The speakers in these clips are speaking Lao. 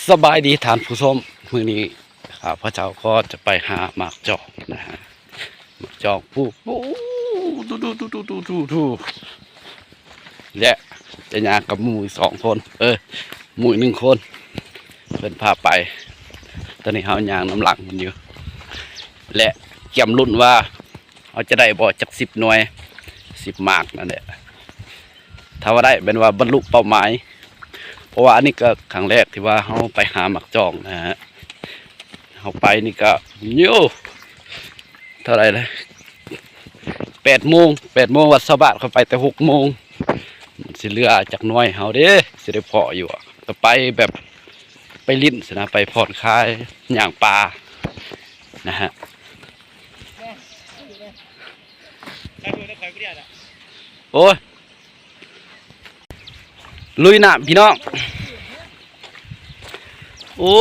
ສະບາຍດີທ່ານຜູ້ຊົມ, ມື້ນີ້ຂ້າພະເຈົ້າກໍຈະໄປຫາໝາກຈອງນະຮະ, ໝາກຈອງພູ ໂອ້ ດູໆ ແລະ ຈະຍ່າງກັບໝູ່ອີກສອງຄົນ ເອີ ໝູ່ໜຶ່ງຄົນ ເພິ່ນພາໄປ. ຕອນນີ້ເຮົາຍ່າງນຳຫຼັງເພິ່ນຢູ່ ແລະ ກຽມລຸ້ນວ່າ ເຮົາຈະໄດ້ບໍ່ຈັກສິບໜ່ວຍ ສິບໝາກນັ້ນແຫຼະ. ຖ້າວ່າໄດ້ແມ່ນວ່າບັນລຸເປົ້າໝາຍ ເພາະວ່າອັນນີ້ກໍຄັ້ງແລກທີ່ວ່າເຮົາໄປຫາໝາກຈອງນະຮະ. ເຮົາໄປນີ້ກໍ ໂຍ ເທົ່າໃດລະ ແປດໂມງ ແປດໂມງ ວ່າຊາວບ້ານເຂົາໄປແຕ່ຫົກໂມງ ມັນຊິເຫຼືອຈັກໜ່ວຍເຮົາເດ້ ຊິໄດ້ພໍ້ຢູ່ ກໍໄປແບບໄປຫຼິ້ນຊີ້ນະ ໄປຜ່ອນຄາຍ ຍ່າງປ່ານະຮະ. ໂອ້ຍ ລຸຍນ້ຳພີ່ນ້ອງ. ໂອ້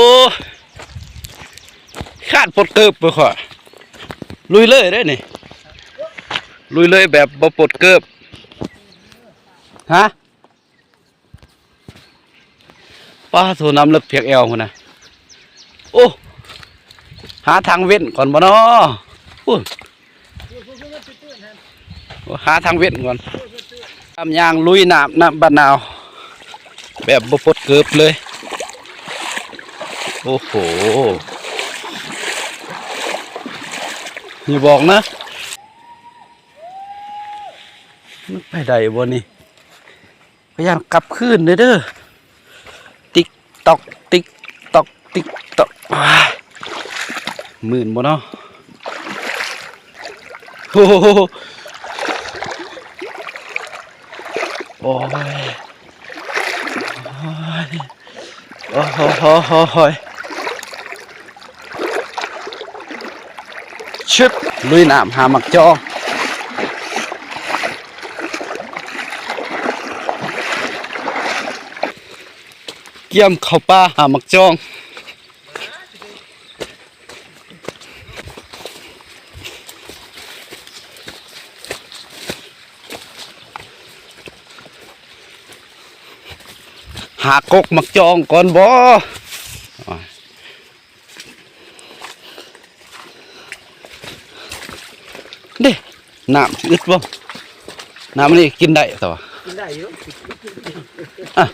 ຂາດປົດເກີບເບິ່ງຂ້ອຍ ລຸຍເລີຍເດ້ນີ້ ລຸຍເລີຍແບບບໍ່ປົດເກີບ. ຮະ ປ້າໂທ ນ້ຳເລິກພຽງແອວພຸ້ນນະ. ໂອ້ ຫາທາງເວັ້ນກ່ອນບໍ່ນໍ? ໂອ້ ຫາທາງເວັ້ນກ່ອນ. ຕາມຍ່າງລຸຍນ້ຳນະ ບາດນາວ ແບບບໍ່ປົດເກີບເລີຍ. ໂອ້ໂຫ ຢ່າບອກນະ ມັນໄປໄດ້ບໍ່ນີ້? ພະຍາຍາມກັບຄືນເດີ້ ຕິກຕອກ ຕິກຕອກ ຕິກຕອກ. ອ້າຍ ມື່ນບໍ່ເນາະ? ໂອ້ໂຫ ໂອ້ຍ ໂອ້ຍ ໂອ້ໂຫ ໂອ້ໂຫ ໂອ້ໂຫ. ຊຶບ ລຸຍນ້ຳຫາໝາກຈອງ ກຽມເຂົ້າປ່າຫາໝາກຈອງ. ຫາກົກໝາກຈອງກ່ອນບໍ? ເດ້ ນ້ຳຊິອຶດບໍ່? ນ້ຳອັນນີ້ກິນໄດ້ຕົວະ? ກິນໄດ້ຢູ່ ອະ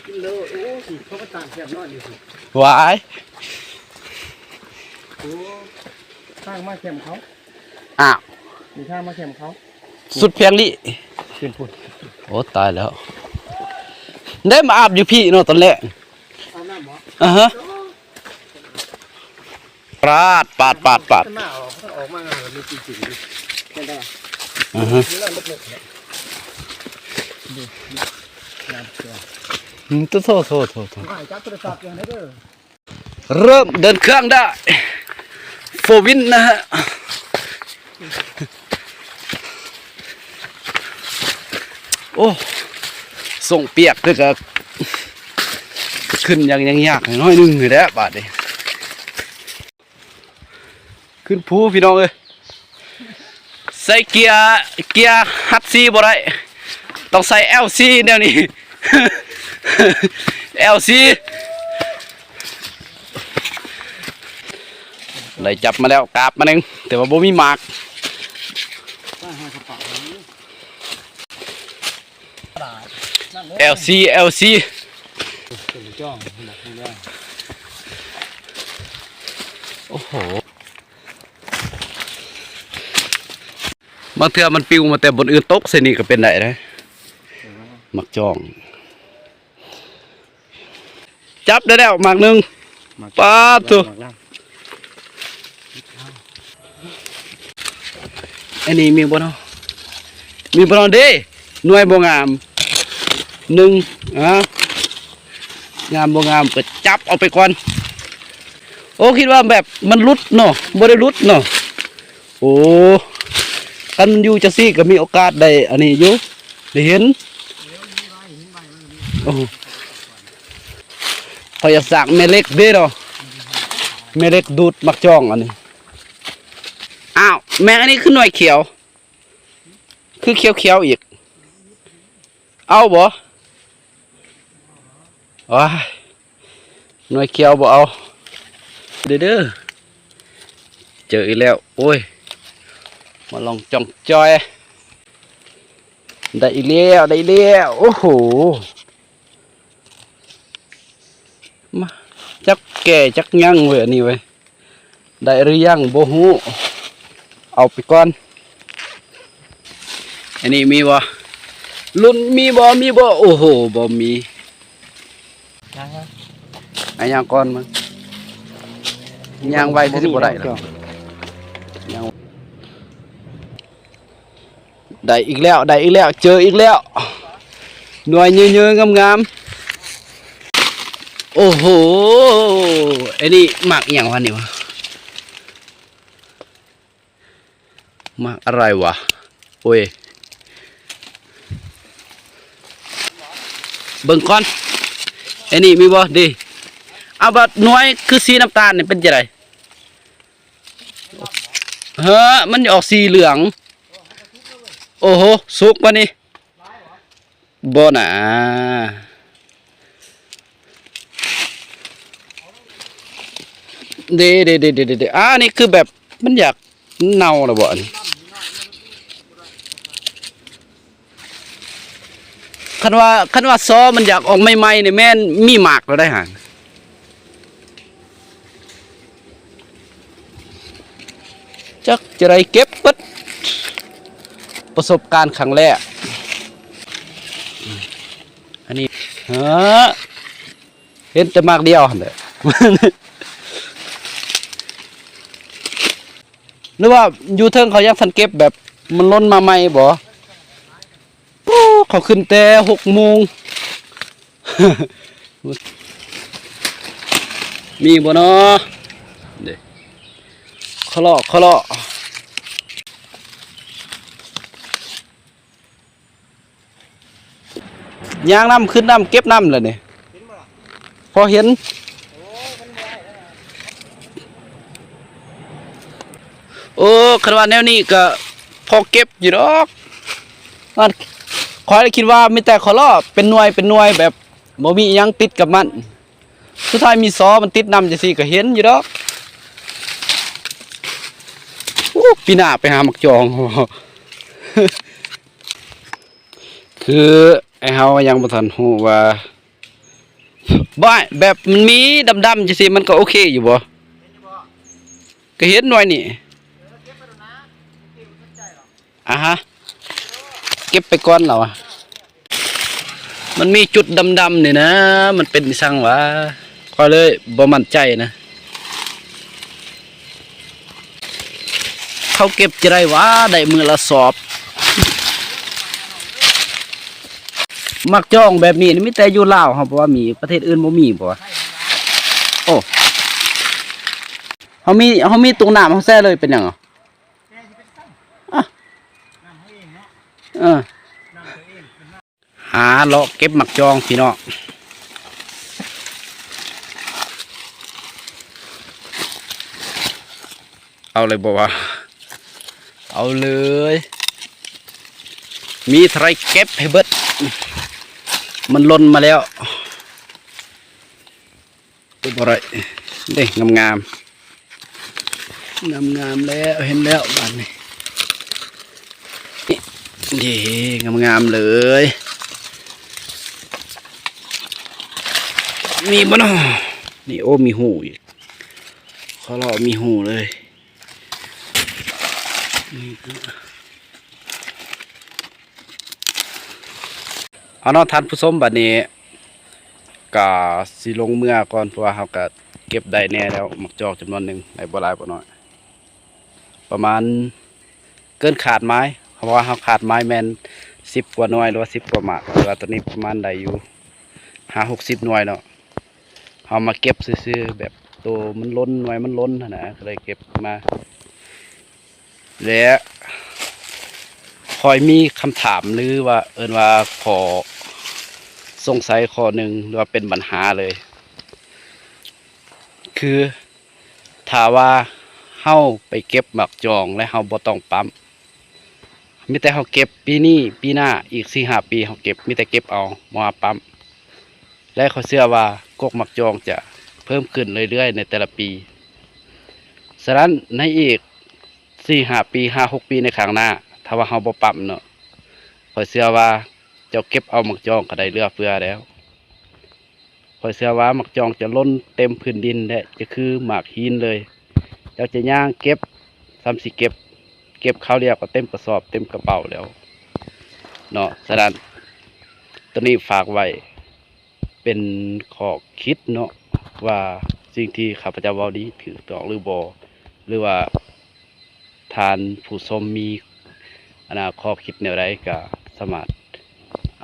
ກິນໂລດ. ໂອ້ ຊິເຂົ້າມາຕາມແຄມນອນຢູ່ຊິ ຫວາຍ. ໂອ້ ທາງມາແຄມເຂົາ ອ້າວ ມີທາງມາແຄມເຂົາ ສຸດພຽງນີ້ ຂຶ້ນພຸ້ນ. ໂອ້ ຕາຍແລ້ວ ໄດ້ມາອາບຢູ່ພີ້ເນາະ ຕອນແລກ ອາບນ້ຳບໍ? ອາຮະ. ປາດ ປາດ ປາດ ປາດ ອອກມາ ອອກມາແລ້ວມີຈິງໆຢູ່ ເຫັນບໍ່? ອາຮະ ອືມ ໂທ້ໆໆໆ ເລີ່ມເດີນເຄື່ອງໄດ້ ໂຟວີນນະຮະ. ໂອ້ ສົ່ງປຽກເດີ ກະຂຶ້ນຫຍັງຍາກໆໜ້ອຍໜຶ່ງນີ້ແຫຼະບາດນີ້ ຂຶ້ນພູພີ່ນ້ອງເອີຍ. ໃສ່ເກຍ ເກຍຮັດຊີບໍ່ໄດ້ ຕ້ອງໃສ່ແອວຊີແນວນີ້ ແອວຊີ. ໄດ້ຈັບມາແລ້ວກາບມາໜຶ່ງ ແຕ່ວ່າບໍ່ມີໝາກ. ແອວຊີ ແອວຊີ ໂອ້ໂຫ ບາງເທື່ອມັນປິວມາແຕ່ບ່ອນອື່ນຕົກໃສ່ນີ້ກໍເປັນໄດ້ເດ້ ໝາກຈອງ. ຈັບໄດ້ແລ້ວໝາກໜຶ່ງ. ປາດໂທ້ ອັນນີ້ມີບໍ່ເນາະ? ມີບໍ່ເນາະ? ເດ້ ໜ່ວຍບໍ່ງາມໜຶ່ງ. ອາ ງາມບໍ່ງາມກໍຈັບເອົາໄປກ່ອນ. ໂອ້ ຄິດວ່າແບບມັນຫຼຸດເນາະ, ບໍ່ໄດ້ຫຼຸດເນາະ. ໂອ້ ຄັນຢູ່ຈັ່ງຊີ້ກໍມີໂອກາດໄດ້ອັນນີ້ຢູ່ ໄດ້ເຫັນ. ໂອ້ ຂ້ອຍຢາກສ້າງແມ່ເຫຼັກເດ້ເນາະ, ແມ່ເຫຼັກດູດໝາກຈອງອັນນີ້. ອ້າວ ແມ່ງອັນນີ້ຄືໜ່ວຍຂຽວ ຄືຂຽວໆອີກ ເອົາບໍ່? ວ້າຍ ໜ່ວຍຂຽວບໍ່ເອົາເດີ ເດີ ເຈີອີກແລ້ວ. ໂອ້ຍ ມາລອງຈ່ອງຈ່ອຍ ໄດ້ອີກແລ້ວ ໄດ້ອີກແລ້ວ. ໂອ້ໂຫ ມາ ຈັກແກ່ຈັກຍັງເວີຍ ອັນນີ້ເວີຍ. ໄດ້ຫຼືຍັງບໍ່ຮູ້ ເອົາໄປກ່ອນ. ອັນນີ້ມີບໍ່? ລຸ້ນມີບໍ່? ມີບໍ່? ໂອ້ໂຫ ບໍ່ມີ. ຍັງ ອ່ະ ຍ່າງກ່ອນມັນ ຍ່າງໄວຄືຊິບໍ່ໄດ້ດອກ. ໄດ້ອີກແລ້ວ ໄດ້ອີກແລ້ວ ເຈີອີກແລ້ວ ໜ່ວຍເຍີໆ ງາມໆ. ໂອ້ໂຫ ອັນນີ້ໝາກອີ່ຫຍັງວະນີ້ວະ? ໝາກອະໄລວະ? ໂອ້ຍ ເບິ່ງກ່ອນ ອັນນີ້ມີບໍ່? ດີ ເອົາ ບັດໜ່ວຍຄືສີນ້ຳຕານນີ້ເປັນຈັ່ງໃດ? ເຮີ ມັນອອກສີເຫຼືອງ. ໂອ້ໂຫ ສຸກປານນີ້ບໍ່ນາ? ເດ ເດ ເດ ເດ ເດ ອ່າ ນີ້ຄືແບບມັນຢາກເນົ່າແລ້ວບໍ່? ອັນ ຄັນວ່າ ຄັນວ່າຊໍມັນຢາກອອກໃໝ່ໆ ນີ້ແມ່ນມີໝາກແລ້ວໄດ໋ຫັ້ນ. ຈັກຈະໄດ້ເກັບເບິດ ປະສົບການຄັ້ງແລກ. ອັນນີ້ ເອີ ເຫັນແຕ່ໝາກດຽວຫັ້ນແຫຼະ ຫຼືວ່າຢູ່ເທິງເຂົາຍັງທັນເກັບ ແບບມັນຫຼົ່ນມາໃໝ່ບໍ່? ໂອ້ ເຂົາຂຶ້ນແຕ່ຫົກໂມງ ມີບໍ່ນໍ? ເດ ຄະເລາະ ຄະເລາະ. ຍ່າງນຳ ຂຶ້ນນຳ ເກັບນຳແຫຼະນີ້ ພໍເຫັນ. ໂອ້ ຄັນວ່າແນວນີ້ກະພໍເກັບຢູ່ດອກ. ຂ້ອຍລະຄິດວ່າມີແຕ່ຄະເລາະ ເປັນໜ່ວຍ ເປັນໜ່ວຍ ແບບບໍ່ມີອີ່ຫຍັງຕິດກັບມັນ. ສຸດທ້າຍມີຊໍມັນຕິດນຳຈັ່ງຊີ້ກະເຫັນຢູ່ດອກ. ໂອ້ ປີໜ້າໄປຫາໝາກຈອງ ຄືໄອ້ເຮົາຍັງບໍ່ທັນຮູ້ວ່າ ບໍ່ ແບບມັນມີດຳໆຈັ່ງຊີ້ ມັນກະໂອເຄຢູ່ບໍ່? ກະເຫັນໜ່ວຍນີ້. ອາຮະ ເກັບໄປກ່ອນລະວະ. ມັນມີຈຸດດຳໆນີ້ນະ ມັນເປັນອີ່ສັງຫວາ? ຂ້ອຍເລີຍບໍ່ໝັ້ນໃຈນະ. ເຂົາເກັບຈັ່ງໃດຫວາ ໄດ້ມື້ລະສອບ? ໝາກຈອງແບບນີ້ມີແຕ່ຢູ່ລາວເຮົາບໍ່ວ່າມີ ປະເທດອື່ນບໍ່ມີບໍ່? ໂອ້ ເຮົາມີ ເຮົາມີຕຸງນ້ຳ ເຮົາແຊ່ເລີຍເປັນຫຍັງ? ອະ ເອີ ຫາເລາະເກັບໝາກຈອງພີ່ນ້ອງ. ເອົາເລີຍບໍ່ວະ? ເອົາເລີຍ ມີເທົ່າໃດເກັບໃຫ້ເບິດ ມັນຫຼົ່ນມາແລ້ວ. ບໍ່ໄດ້ເດ້ ງາມໆ ງາມໆແລ້ວ ເຫັນແລ້ວບາດນີ້ ເດ້ ງາມໆເລີຍ. ມີບໍ່ນໍ? ນີ້ ໂອ້ ມີຮູອີກ ເຂົາເລາະມີຮູເລີຍ. ເອົາເນາະທ່ານຜູ້ຊົມ ບາດນີ້ກະຊິລົງເມືອກ່ອນ ເພາະວ່າເຮົາກະເກັບໄດ້ແດ່ແລ້ວ ໝາກຈອກຈຳນວນໜຶ່ງ ໄດ້ບໍ່ຫຼາຍບໍ່ໜ້ອຍ ປະມານເກີນຄາດໝາຍ ເພາະວ່າເຮົາຄາດໝາຍແມ່ນສິບກວ່າໜ່ວຍ ຫຼືວ່າສິບກວ່າໝາກ ແຕ່ວ່າຕອນນີ້ປະມານໄດ້ຢູ່ຫ້າຫົກສິບໜ່ວຍເນາະ. ເຮົາມາເກັບຊື່ໆ ແບບໂຕມັນຫຼົ່ນ ໜ່ວຍມັນຫຼົ່ນຫັ້ນນະ ກະເລີຍເກັບມາ ແລະ ຂ້ອຍມີຄຳຖາມ ຫຼືວ່າເອີ້ນວ່າຂໍ້ສົງໄສຂໍ້ໜຶ່ງ ຫຼືວ່າເປັນບັນຫາເລີຍ ຄື ຖ້າວ່າເຮົາໄປເກັບໝາກຈອງ ແລະ ເຮົາບໍ່ຕ້ອງປ້ຳ ມີແຕ່ເຮົາເກັບປີນີ້ ປີໜ້າ ອີກສີ່ຫ້າປີ ເຮົາເກັບ ມີແຕ່ເກັບເອົາ ບໍ່ຫາປ້ຳ ແລະ ຂ້ອຍເຊື່ອວ່າກົກໝາກຈອງຈະ ເພີ່ມຂຶ້ນເລື້ອຍໆໃນແຕ່ລະປີ. ສະນັ້ນໃນອີກສີ່ຫ້າປີ ຫ້າຫົກປີໃນຂ້າງໜ້າ ຖ້າວ່າເຮົາບໍ່ປັບເນາະ ຂ້ອຍເຊື່ອວ່າເຈົ້າເກັບເອົາໝາກຈອງກໍໄດ້ເຫຼືອເຟືອແລ້ວ. ຂ້ອຍເຊື່ອວ່າໝາກຈອງຈະລົ້ນເຕັມພື້ນດິນ ແລະ ຈະຄືໝາກຫີນເລີຍ. ເຈົ້າຈະຍ່າງເກັບ ສ່ຳຊິເກັບ ເກັບຄາວດຽວກໍເຕັມກະສອບເຕັມກະເປົາແລ້ວເນາະ. ສະນັ້ນ ໂຕນີ້ຝາກໄວ້ເປັນຂໍ້ຄິດເນາະ ວ່າສິ່ງທີ່ຂ້າພະເຈົ້າເວົ້ານີ້ຖືກຕ້ອງຫຼືບໍ່ ຫຼືວ່າທ່ານຜູ້ຊົມມີ ອັນນ່າ ຂໍ້ຄິດແນວໃດກໍສາມາດ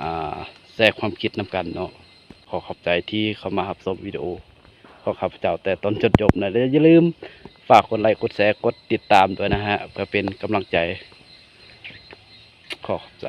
ອ່າ ແຊຄວາມຄິດນຳກັນເນາະ. ຂໍຂອບໃຈທີ່ເຂົ້າມາຮັບຊົມວິດີໂອຂອງຂ້າພະເຈົ້າແຕ່ຕົ້ນຈົນຈົບນະ ແລະ ຢ່າລືມຝາກກົດໄລ ກົດແຊ ກົດຕິດຕາມດ້ວຍນະຮະ ເພື່ອເປັນກຳລັງໃຈ. ຂໍຂອບໃຈ.